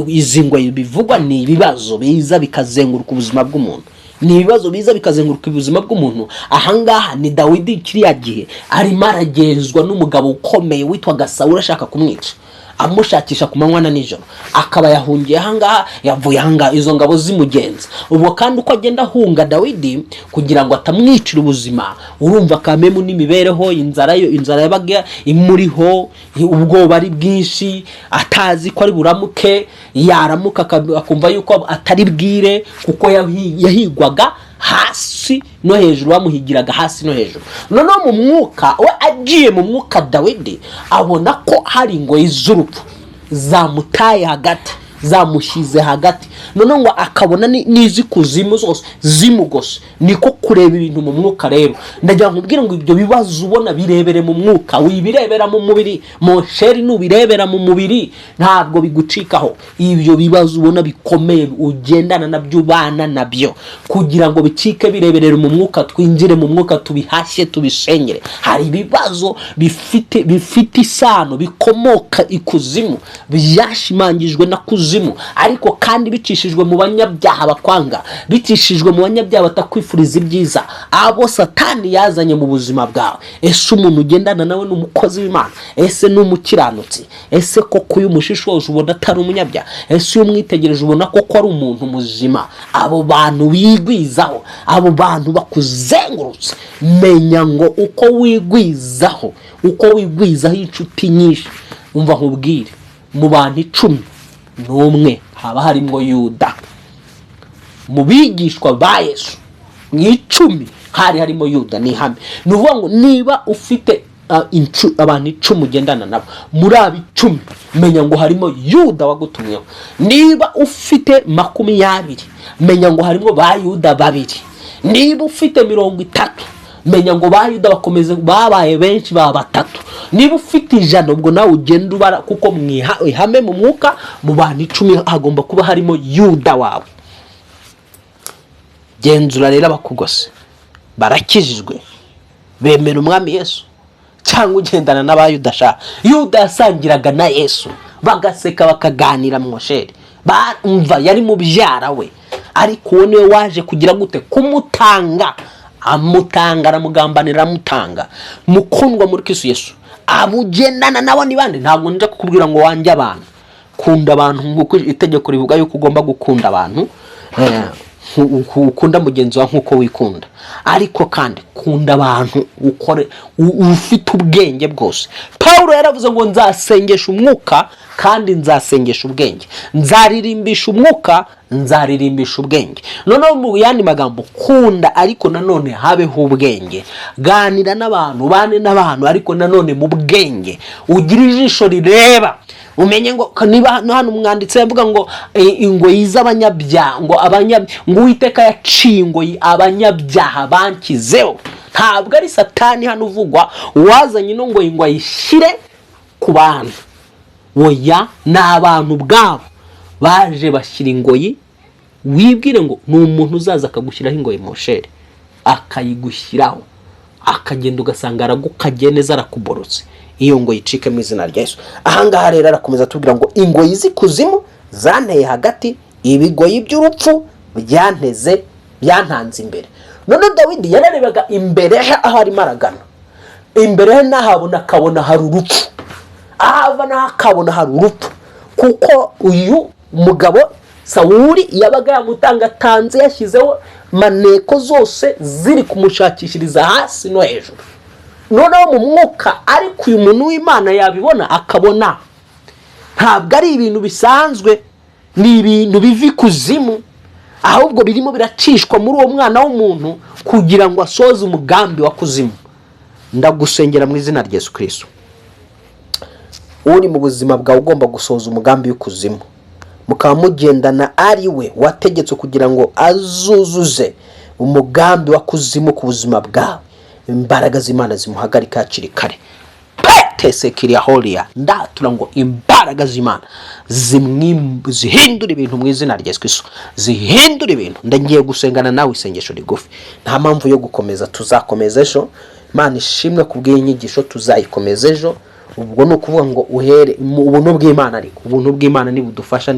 izi ngoyi bivugwa ni ibibazo biza bikazenguruka ubuzima bw'umuntu, ni ibibazo biza bikazenguruka ubuzima bw'umuntu. Ahangaha ni Dawidi, kiriya gihe arimo aragenzwa n'umugabo ukomeye witwaga Sawuli, ashaka kumwica, amushakisha ku manywa na nijoro, akaba yahungiye ahangaha, yavuye ahangaha, izo ngabo zimugenza. Ubwo kandi uko agenda ahunga Dawidi kugira ngo atamwicira ubuzima, urumva kamemu n'imibereho, inzara yo, inzara yabaga imuriho, ubwoba ari bwinshi, atazi ko ari buramuke, yaramuka akumva yuko atari bwire, kuko yahigwaga hasi no hejuru, bamuhigiraga hasi no hejuru. Noneho mu mwuka we, agiye mu mwuka, Dawidi abona ko hari ingoyi z'urupfu zamutaye hagati, zamushyize hagati. Noneho ngo akabona n'iz'ikuzimu zose zimugose. Niko kureba ibintu mu mwuka. Rero ndagira ngo nkubwire ngo ibyo bibazo ubona birebere mu mwuka, wibirebera mu mubiri, mon cher. Nubirebera mu mubiri ntabwo bigucikaho. Ibyo bibazo ubona bikomeye ugendana nabyo, ubana nabyo, kugira ngo bicike bireberere mu mwuka, twinjire mu mwuka, tubihashye, tubisengere. Hari ibibazo bifite isano, bikomoka ikuzimu, byashimangijwe na kuzimu, ariko kandi bicishijwe mu banyabyaha bakwanga, bicishijwe mu banyabyaha batakwifuriza ibyiza, abo Satani yazanye mu buzima bwawe. Ese umuntu ugendana nawe ni umukozi w'Imana? Ese ni umukiranutsi? Ese koko uyu mushishoje ubona atari umunyabyaha? Ese iyo umwitegereje ubona koko ari umuntu muzima? Abo bantu bigwizaho, abo bantu bakuzengurutse, menya ngo uko wigwizaho inshuti nyinshi, umva nkubwire, mu bantu 10 n'umwe haba harimo Yuda. Mu bigishwa ba Yesu mu 10 hari harimo Yuda, ni ihame. Ni ukuvuga ngo niba ufite abantu 10 ugendana nabo, muri abo 10 menya ngo harimo Yuda wagutumyeho. Niba ufite 20, menya ngo harimo ba Yuda babiri. Niba ufite 30, menya ngo ba Yuda bakomeze babaye benshi, baba batatu. Niba ufite 100, ubwo nawe ugenda ubara, kuko mu ihame mu mwuka, mu bantu 10 hagomba kuba harimo Yuda wawe. Genzura rero abakugose: barakijijwe, bemera Umwami Yesu, cyangwa ugendana n'abayuda? Sha, Yuda yasangiraga na Yesu, bagaseka, bakaganira, mon cher. Umva, yari mubyara we, ariko uwo niwe waje kugira gute? Kumutanga. Amutanga, aramugambanira, aramutanga. Mukundwa muri Kristo Yesu, abo ugendana nabo ni bande? Ntabwo nja kukubwira ngo wanjye abantu, kunda abantu nk'uko itegeko rivuga yuko ugomba gukunda abantu, ukunda mugenzi wawe nk'uko wikunda. Ariko kandi kunda abantu ukore ufite ubwenge bwose. Paul yaravuze ngo nzasengesha umwuka kandi nzasengesha ubwenge, nzaririmbisha umwuka, nzaririmbisha ubwenge. Noneho mu yandi magambo, kunda ariko nanone habeho ubwenge. Ganira n'abantu, ubane n'abantu, ariko nanone mu bwenge, ugire ijisho rireba, umenye ngo niba hano umwanditsi yavuga ngo ingoyi z'abanyabyaha, ngo ngo Uwiteka yaciye ingoyi abanyabyaha bankizeho. Ntabwo ari Satani hano uvugwa wazanye ino ngoyi ngo ayishyire ku bantu. Oya, ni abantu ubwabo baje bashyira ingoyi. Wibwire ngo ni umuntu uzaza akagushyiraho ingoyi, mon cher, akayigushyiraho, akagenda, ugasanga aragukagiye neza, arakuborotse. Iyo ngo yicike mu izina rya Yesu. Ahangaha rero arakomeza atubwira ngo ingoyi z'ikuzimu zanteye hagati, ibigoyi by'urupfu byanteze, byantanze imbere. None Dawidi yararebaga imbere he aho arimo aragana, imbere he nahabona akabona hari urupfu, ahava naho akabona hari urupfu, kuko uyu mugabo Sawuli yabaga yamutangatanze, yashyizeho maneko zose ziri kumushakishiriza hasi no hejuru. Noneho mu mwuka, ariko uyu muntu w'Imana yabibona akabona ntabwo ari ibintu bisanzwe, ni ibintu biva ikuzimu, ahubwo birimo biracishwa muri uwo mwana w'umuntu kugira ngo asoze umugambi wa kuzimu. Ndagusengera mu izina rya Yesu Kristo: uri mu buzima bwawe ugomba gusohoza umugambi w'ikuzimu, mukaba mugendana, ari we wategetse kugira ngo azuzuze umugambi wa kuzimu ku buzima bwawe, imbaraga z'Imana zimuhagarika hakiri kare. Petese kiriya horiya, ndatura ngo imbaraga z'Imana zihindura ibintu mu izina rya Yesu Kristo, zihindura ibintu. Ndagiye gusengana nawe isengesho rigufi, nta mpamvu yo gukomeza, tuzakomeza ejo. Imana ishimwe kubw'iyi nyigisho, tuzayikomeza ejo. Ubwo ni ukuvuga ngo uhere mu ubuntu bw'Imana, ariko ubuntu bw'Imana nibudufasha,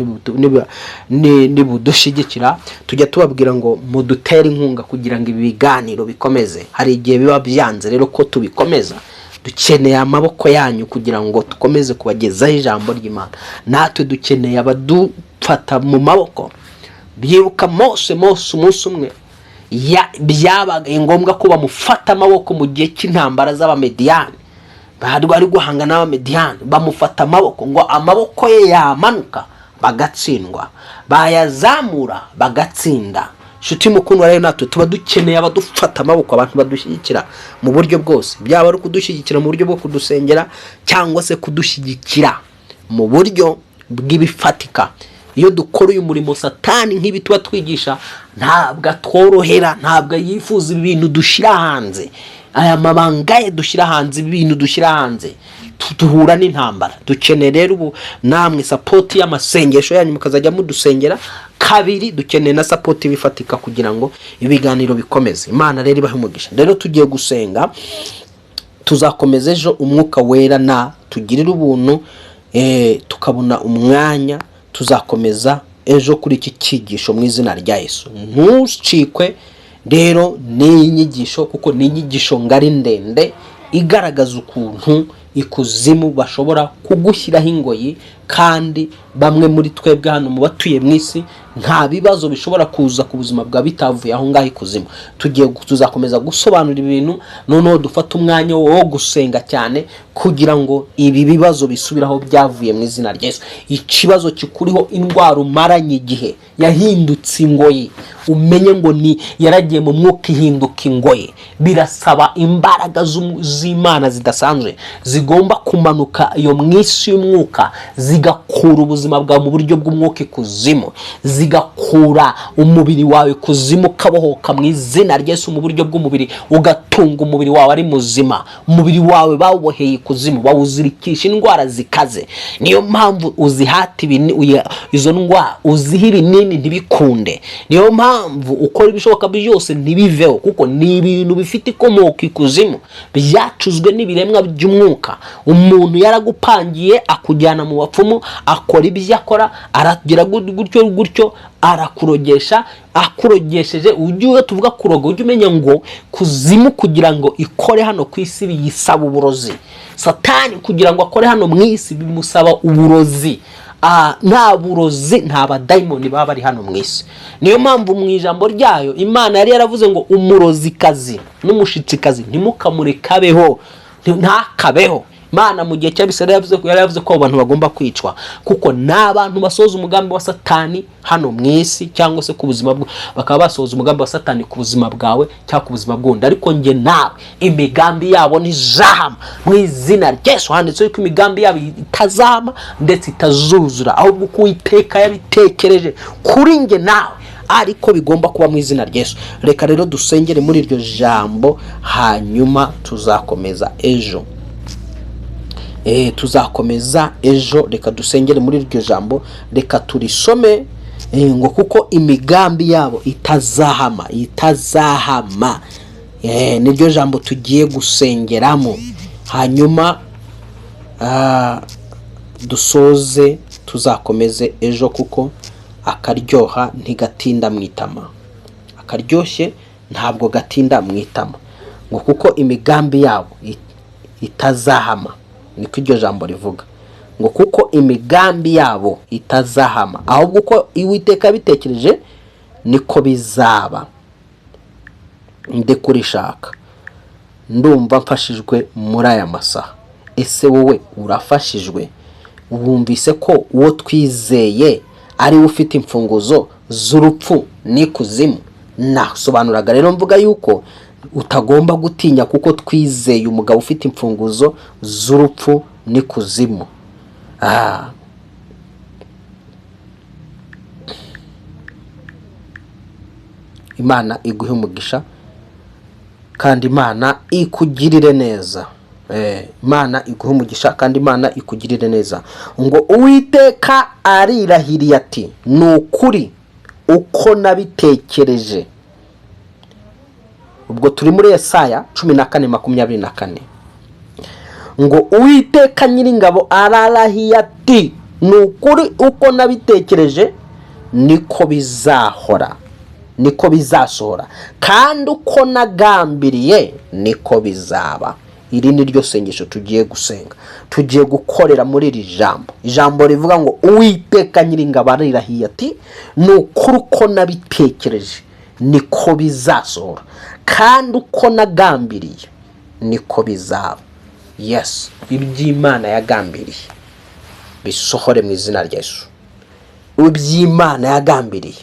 nibudushyigikira. Tujya tubabwira ngo mudutere inkunga kugira ngo ibi biganiro bikomeze. Hari igihe biba byanze rero ko tubikomeza. Dukeneye amaboko yanyu kugira ngo dukomeze kubagezaho ijambo ry'Imana. Natwe dukeneye abadufata mu maboko. Byibuka Mose. Mose umunsi umwe byabaga ngombwa ko bamufata amaboko mu gihe cy'intambara z'Abamediyani. Bari guhanga n'Abamediyani, bamufata amaboko, ngo amaboko ye yamanuka bagatsindwa, bayazamura bagatsinda. Inshuti mukundwa, rero natwe tuba dukeneye abadufata amaboko, abantu badushyigikira mu buryo bwose, byaba ari ukudushyigikira mu buryo bwo kudusengera cyangwa se kudushyigikira mu buryo bw'ibifatika. Iyo dukora uyu murimo, Satani nk'ibi tuba twigisha ntabwo atworohera, ntabwo yifuza ibintu dushyira hanze, aya mabanga ye dushyira hanze, ibintu dushyira hanze. Duhura n'intambara. Dukeneye rero ubu namwe support y'amasengesho yanyu, mukazajya mudusengera. Kabiri, dukeneye na support bifatika kugira ngo ibiganiro bikomeze. Imana rero ibahe umugisha. Rero tugiye gusenga, tuzakomeza ejo. Umwuka Wera na tugirire ubuntu, tukabona umwanya, tuzakomeza ejo kuri iki cyigisho mu izina rya Yesu. Ntucikwe rero n'iyi nyigisho, kuko ni inyigisho ngari ndende igaragaza ukuntu ikuzimu bashobora kugushyiraho ingoyi. Kandi bamwe muri twebwe hano mu batuye mu isi, nta bibazo bishobora kuza ku buzima bwawe bitavuye aho ngaho ikuzimu. Tugiye tuzakomeza gusobanura ibintu, noneho dufate umwanya wo gusenga cyane kugira ngo ibi bibazo bisubire aho byavuye mu izina rya Yesu. Ikibazo kikuriho, indwara umaranye igihe yahindutse ingoyi, umenye ngo ni yaragiye mu mwuka ihinduka ingoyi. Birasaba imbaraga z'Imana zidasanzwe zigomba kumanuka iyo mu isi y'umwuka, zigakura ubuzima bwawe mu buryo bw'umwuka ikuzimu, zigakura umubiri wawe ikuzimu, ukabohoka mu izina rya Yesu mu buryo bw'umubiri, ugatunga umubiri wawe ari muzima. Umubiri wawe bawuboheye ikuzimu, bawuzirikisha indwara zikaze. Niyo mpamvu uzihata izo ndwara, uziha ibinini ntibikunde. Niyo mpamvu ukora ibishoboka byose ntibiveho, kuko ni ibintu bifite ikomoka ikuzimu, byacuzwe n'ibiremwa by'umwuka. Umuntu yaragupangiye, akujyana mu bapfumu, akora ibyo akora, aragira gutyo gutyo, arakurogesha. Akurogesheje, ujye iyo tuvuga kuroga, ujye umenya ngo kuzimu kugira ngo ikore hano ku isi biyisaba uburozi. Satani kugira ngo akore hano mu isi bimusaba uburozi. Nta burozi, nta badayimoni baba bari hano mu isi. Niyo mpamvu mu ijambo ryayo Imana yari yaravuze ngo umurozikazi n'umushitsikazi ntimukamureke abeho, ntakabeho. Imana mu gihe cy'Abisirayeli yari yavuze ko abo bantu bagomba kwicwa, kuko ni abantu basohoza umugambi wa Satani hano mu isi, cyangwa se ku buzima bakaba basohoza umugambi wa Satani ku buzima bwawe cyangwa ku buzima bw'undi. Ariko njye nawe, imigambi yabo ntizahama mu izina rya Yesu. Handitseho ko imigambi yabo itazahama ndetse itazuzura, ahubwo uko Uwiteka yabitekereje kuri njye nawe ariko bigomba kuba mu izina rya Yesu. Reka rero dusengere muri iryo jambo, hanyuma tuzakomeza ejo. Tuzakomeza ejo. Reka dusengere muri iryo jambo, reka turisome, ngo kuko imigambi yabo itazahama, itazahama. Niryo jambo tugiye gusengeramo, hanyuma dusoze, tuzakomeze ejo, kuko akaryoha ntigatinda mu itama, akaryoshye ntabwo gatinda mu itama. Ngo kuko imigambi yabo itazahama, niko iryo jambo rivuga, ngo kuko imigambi yabo itazahama, ahubwo uko Uwiteka yabitekereje niko bizaba. Ndi kurishaka. Ndumva mfashijwe muri aya masaha. Ese wowe urafashijwe? Wumvise ko uwo twizeye ari we ufite imfunguzo z'urupfu n'ikuzimu. Nasobanuraga rero mvuga yuko utagomba gutinya, kuko twizeye umugabo ufite imfunguzo z'urupfu n'ikuzimu. Imana iguhe umugisha kandi Imana ikugirire neza. Imana iguhe umugisha kandi Imana ikugirire neza. Ngo Uwiteka arirahiriye ati: "Ni ukuri, uko nabitekereje." Ubwo turi muri Yesaya 14:24. Ngo Uwiteka Nyiringabo ararahiye ati: "Ni ukuri, uko nabitekereje niko bizahora, niko bizasohora, kandi uko nagambiriye niko bizaba." Iri ni ryo sengesho tugiye gusenga. Tugiye gukorera muri iri jambo, ijambo rivuga ngo: "Uwiteka Nyiringabo arirahiye ati: ni ukuri, uko nabitekereje niko bizasohora, kandi uko nagambiriye niko bizaba." Yes, iby'Imana yagambiriye bisohore mu izina rya Yesu. Iby'Imana yagambiriye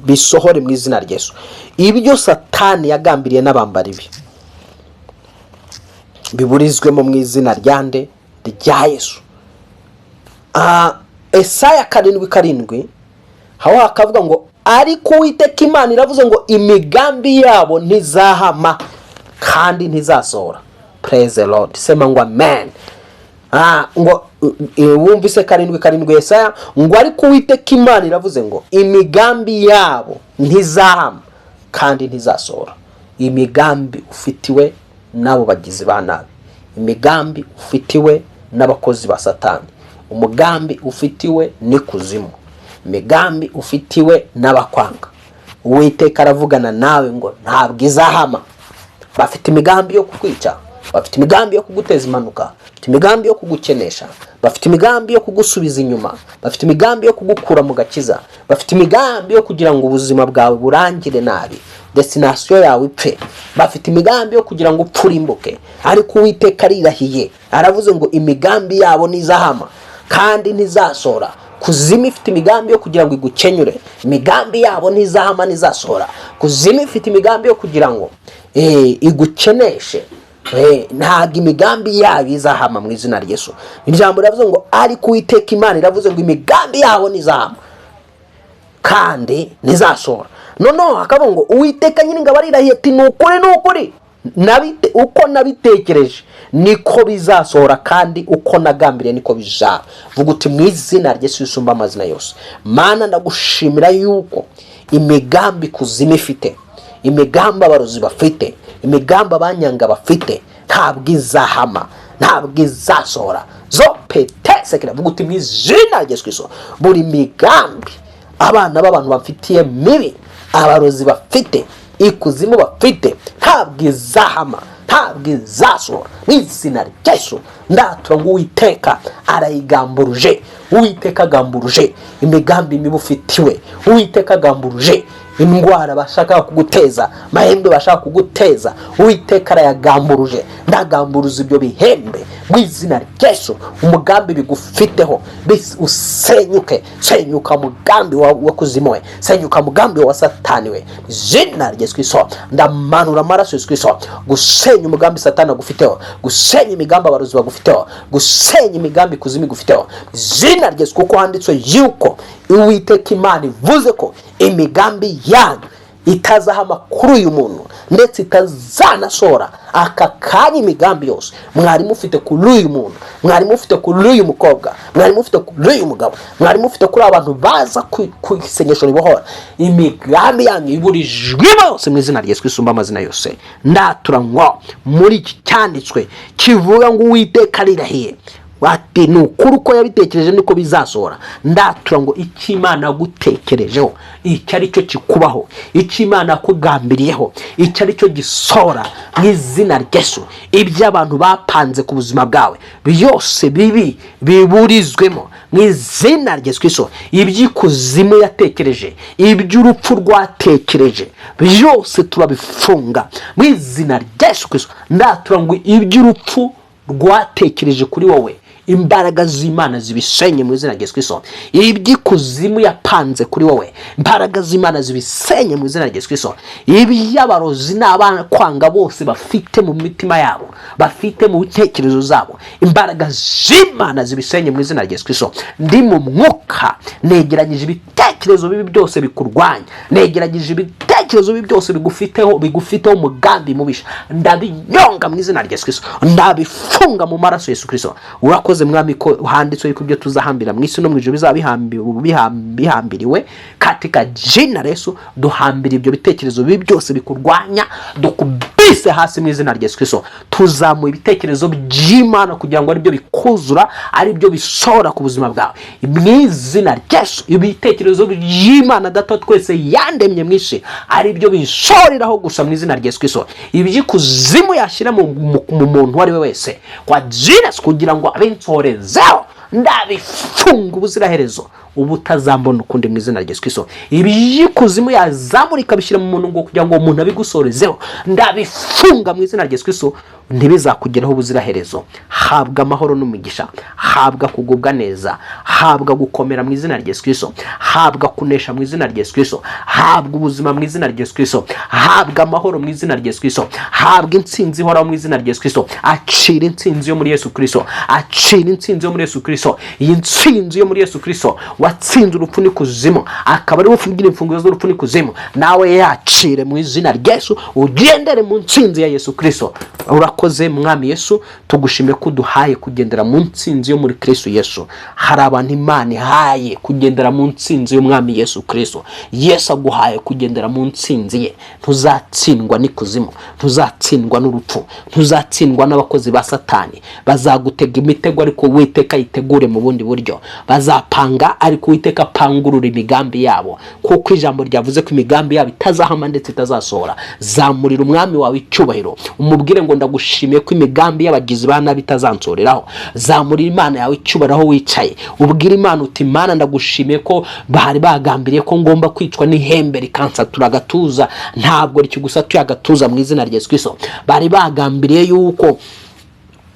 bisohore mu izina rya Yesu. Ibyo Satani yagambiriye n'abambari be biburizwemo mu izina rya nde? Rya Yesu. Esaya 7:7 aho hakavuga ngo: "Ariko Uwiteka Imana iravuze ngo imigambi yabo ntizahama kandi ntizasohora." Praise the Lord, sema ngo amen. Ngo wumvise 7:7 Yesaya ngo: "Ariko Uwiteka Imana iravuze ngo imigambi yabo ntizahama kandi ntizasohora." Imigambi ufitiwe n'abo bagizi ba nabi, imigambi ufitiwe n'abakozi ba Satani, umugambi ufitiwe n'ikuzimu, imigambi ufitiwe n'abakwanga, Uwiteka aravugana nawe ngo ntabwo izahama. Bafite imigambi yo kukwica, bafite imigambi yo kuguteza impanuka, bafite imigambi yo kugukenesha, bafite imigambi yo kugusubiza inyuma, bafite imigambi yo kugukura mu gakiza, bafite imigambi yo kugira ngo ubuzima bwawe burangire nabi, destination yawe ipfe, bafite imigambi yo kugira ngo upfe urimbuke. Ariko Uwiteka arirahiye, aravuze ngo imigambi yabo ntizahama kandi ntizasohora. Kuzimu ifite imigambi yo kugira ngo igukenyure, imigambi yabo ntizahama, ntizasohora. Kuzimu ifite imigambi yo kugira ngo igukeneshe, ntabwo imigambi yabo izahama mu izina rya Yesu. Ijambo riravuze ngo: "Ariko Uwiteka Imana iravuze ngo imigambi yabo ntizahama kandi ntizasohora." Noneho hakavuga ngo: "Uwiteka Nyiringabo arirahiye ati: ni ukuri, ni ukuri, uko nabitekereje niko bizasohora, kandi uko nagambiriye niko bizaba." Vuga uti: "Mu izina rya Yesu risumba amazina yose, Mana, ndagushimira yuko imigambi kuzimu ifite, imigambi abarozi bafite, imigambi abanyanga bafite, ntabwo izahama, ntabwo izasohora." Zo petesekera, vuga uti: "Mu izina rya Yesu Kristo, buri migambi abana b'abantu bafitiye mibi, abarozi bafite, ikuzimu bafite, ntabwo izahama, ntabwo izasohora mu izina rya Yesu." Ndatura ngo Uwiteka arayigamburuje. Uwiteka agamburuje imigambi mibi ufitiwe. Uwiteka agamburuje indwara bashaka kuguteza, amahembe bashaka kuguteza, Uwiteka arayagamburuje. Ndagamburuza ibyo bihembe mu izina rya Yesu. Umugambi bigufiteho usenyuke. Senyuka mugambi wa kuzimu we, senyuka mugambi wa Satani we, izina rya Yesu Kristo. Ndamanura amaraso Yesu Kristo gusenya umugambi Satani agufiteho, gusenya imigambi abarozi bagufiteho, gusenya imigambi kuzimu igufiteho, izina rya Yesu. Kuko handitswe yuko Uwiteka Imana ivuze ko imigambi yanyu itazahama kuri uyu muntu, ndetse itazanasohora. Aka kanya imigambi yose mwari mufite kuri uyu muntu, mwari mufite kuri uyu mukobwa, mwari mufite kuri uyu mugabo, mwari mufite kuri abantu baza ku isengesho ribohora, imigambi yanyu iburijwe bose mu izina rya Yesu isumba amazina yose. Ndatura ngo muri iki cyanditswe kivuga ngo Uwiteka arirahiye ati: "Ni ukuri, uko yabitekereje niko bizasohora." Ndatura ngo icyo Imana yagutekerejeho icyo ari cyo kikubaho, icyo Imana yakugambiriyeho icyo ari cyo gisohora mu izina rya Yesu. Ibyo abantu bapanze ku buzima bwawe byose bibi biburizwemo mu izina rya Yesu Kristo. Iby'ikuzimu yatekereje, iby'urupfu rwatekereje byose turabifunga mu izina rya Yesu Kristo. Ndatura ngo iby'urupfu rwatekereje kuri wowe, imbaraga z'Imana zibisenye mu izina rya Yesu Kristo. Iby'ikuzimu yapanze kuri wowe, imbaraga z'Imana zibisenye mu izina rya Yesu Kristo. Iby'abarozi n'abakwanga bose bafite mu mitima yabo, bafite mu bitekerezo zabo, imbaraga z'Imana zibisenye mu izina rya Yesu Kristo. Ndi mu mwuka, negeranyije ibitekerezo bibi byose bikurwanya, negeranyije ibitekerezo bibi byose bigufiteho umugambi mubisha, ndabinyonga mu izina rya Yesu Kristo, ndabifunga mu maraso Yesu Kristo. Urakoze Mwami ko handitswe yuko ibyo tuzahambira mu isi no mu ijuru bizaba bihambiriwe. Katika jina la Yesu, duhambira ibyo bitekerezo bibi byose bikurwanya, dukubita. Tubikubise hasi mu izina rya Yesu Kristo. Tuzamuye ibitekerezo by'Imana kugira ngo aribyo bikuzura, aribyo bisohora ku buzima bwawe mu izina rya Yesu. Ibitekerezo by'Imana Data wa twese yandemye mu isi aribyo bisohoreraho gusa mu izina rya Yesu Kristo. Iby'ikuzimu yashyira mu muntu uwo ari we wese kwa Jesus kugira ngo abinsohorezeho, ndabifunga ubuziraherezo, ubu utazambona ukundi mu izina rya Yesu Kristo. Iby'ikuzimu yazamura ikabishyira mu muntu ngo kugira ngo uwo muntu abigusorezeho, ndabifunga mu izina rya Yesu Kristo, ntibizakugeraho ubuziraherezo. Habwa amahoro n'umugisha, habwa kugubwa neza, habwa gukomera mu izina rya Yesu Kristo, habwa kunesha mu izina rya Yesu Kristo, habwa ubuzima mu izina rya Yesu Kristo, habwa amahoro mu izina rya Yesu Kristo, habwa intsinzi ihoraho mu izina rya Yesu Kristo. Acira intsinzi yo muri Yesu Kristo, acira intsinzi yo muri Yesu Kristo. Iyi ntsinzi yo muri Yesu Kristo watsinze urupfu n'ikuzimu, akaba ariwe ufungira imfunguzo z'urupfu n'ikuzimu, nawe yakire mu izina rya Yesu, ugendere mu ntsinzi ya Yesu Kristo. Urakoze Mwami Yesu, tugushimiye ko uduhaye kugendera mu ntsinzi yo muri Kristo Yesu. Hari abantu Imana ihaye kugendera mu ntsinzi y'Umwami Yesu Kristo. Yesu aguhaye kugendera mu ntsinzi ye. Ntuzatsindwa n'ikuzimu, ntuzatsindwa n'urupfu, ntuzatsindwa n'abakozi ba Satani. Bazagutega imitego, ariko Uwiteka yitegure mu bundi buryo. Bazapanga, ariko Uwiteka apangurura imigambi yabo, kuko ijambo ryavuze ko imigambi yabo itazahama ndetse itazasohora. Zamurira Umwami wawe icyubahiro, umubwire ngo: "Ndagushimiye ko imigambi y'abagizi ba nabi itazansoreraho." Zamurira Imana yawe icyubahiro aho wicaye, ubwire Imana uti: "Imana, ndagushimiye ko bari bagambiriye ko ngomba kwicwa n'ihembe rikansatura agatuza, ntabwo rikigusatuye agatuza mu izina rya Yesu Kristo. Bari bagambiriye yuko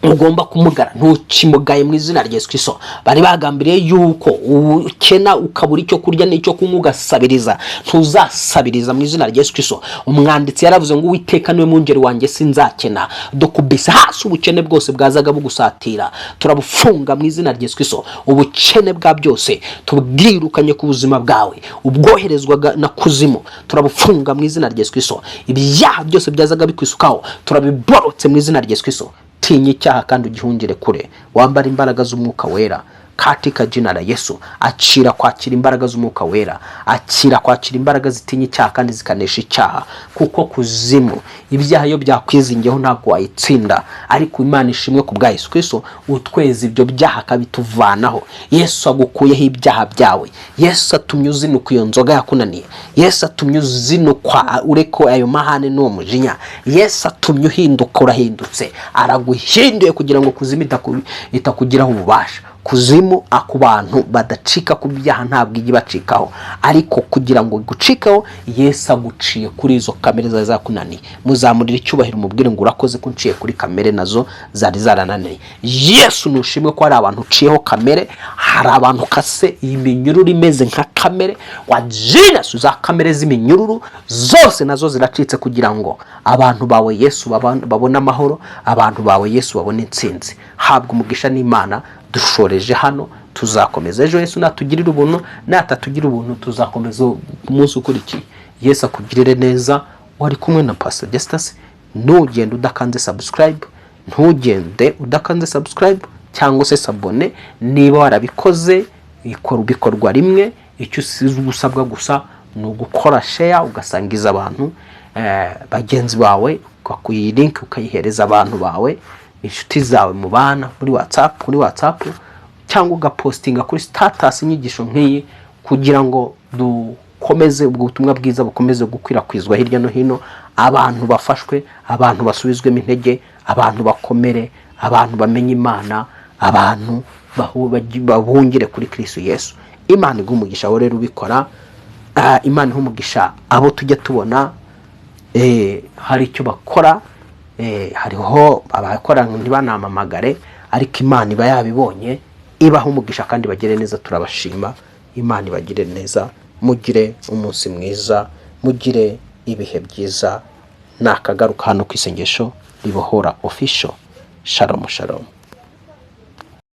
ugomba kumugara, ntukimugaye mu izina rya Yesu Kristo. Bari bagambiriye yuko ukena, ukabura icyo kurya n'icyo kunywa, ugasabiriza, ntuzasabiriza mu izina rya Yesu Kristo. Umwanditsi yaravuze ngo: "Uwiteka niwe mwungeri wanjye, sinzakena." Dukubise hasi ubukene bwose bwazaga bugusatira, turabufunga mu izina rya Yesu Kristo. Ubukene bwa byose tubwirukanye ku buzima bwawe, ubwoherezwaga na kuzimu turabufunga mu izina rya Yesu Kristo. Ibyaha byose byazaga bikwisukaho turabiborotse mu izina rya Yesu Kristo. Tinya icyaha kandi ugihungire kure, wambara imbaraga z'Umwuka Wera katika jina la Yesu. Akira kwakira imbaraga z'Umwuka Wera, akira kwakira imbaraga zitinya icyaha kandi zikanesha icyaha, kuko kuzimu ibyaha iyo byakwizingiyeho ntabwo wayitsinda. Ariko Imana ishimwe ku bwa Yesu Kristo utweza ibyo byaha akabituvanaho. Yesu agukuyeho ibyaha byawe. Yesu atumye uzinukwa iyo nzoga yakunaniye. Yesu atumye uzinukwa ureko ayo mahane n'uwo mujinya. Yesu atumye uhinduka, urahindutse, araguhinduye kugira ngo kuzimu itakugiraho ububasha. Kuzimu ku bantu badacika ku byaha ntabwo ijya ibacikaho, ariko kugira ngo igucikeho, Yesu aguciye kuri izo kamere zari zakunaniye. Muzamurira icyubahiro, umubwire ngo: "Urakoze ko unciye kuri kamere nazo zari zarananiye." Yesu nushimwe ko hari abantu uciyeho kamere, hari abantu ukase iyi minyururu imeze nka kamere wa Jesus. Za kamere z'iminyururu zose nazo ziracitse kugira ngo abantu bawe Yesu babone amahoro, abantu bawe Yesu babone intsinzi. Habwa umugisha n'Imana. Dushoreje hano, tuzakomeza ejo Yesu natugirira ubuntu. Natatugira ubuntu, tuzakomeza umunsi ukurikiye. Yesu akugirire neza. Wari kumwe na Pastor Justus. Ntugende udakanze subscribe, ntugende udakanze subscribe cyangwa se s'abonner. Niba warabikoze, bikorwa rimwe. Icyo usabwa gusa ni ugukora share, ugasangiza abantu bagenzi bawe, iyi link ukayihereza abantu bawe, inshuti zawe mubana muri WhatsApp, kuri WhatsApp, cyangwa ugapostinga kuri status inyigisho nk'iyi, kugira ngo dukomeze ubwo butumwa bwiza bukomeze gukwirakwizwa hirya no hino, abantu bafashwe, abantu basubizwemo intege, abantu bakomere, abantu bamenye Imana, abantu bahungire kuri Kristo Yesu. Imana iguha umugisha wowe rero ubikora. Imana iha umugisha abo tujya tubona hari icyo bakora. Hariho abakora ntibanamamagare, ariko Imana iba yabibonye, ibaha umugisha kandi bagire neza. Turabashima, Imana ibagire neza. Mugire umunsi mwiza, mugire ibihe byiza. Nakagaruka hano ku Isengesho Ribohora Official. Shalom, shalom.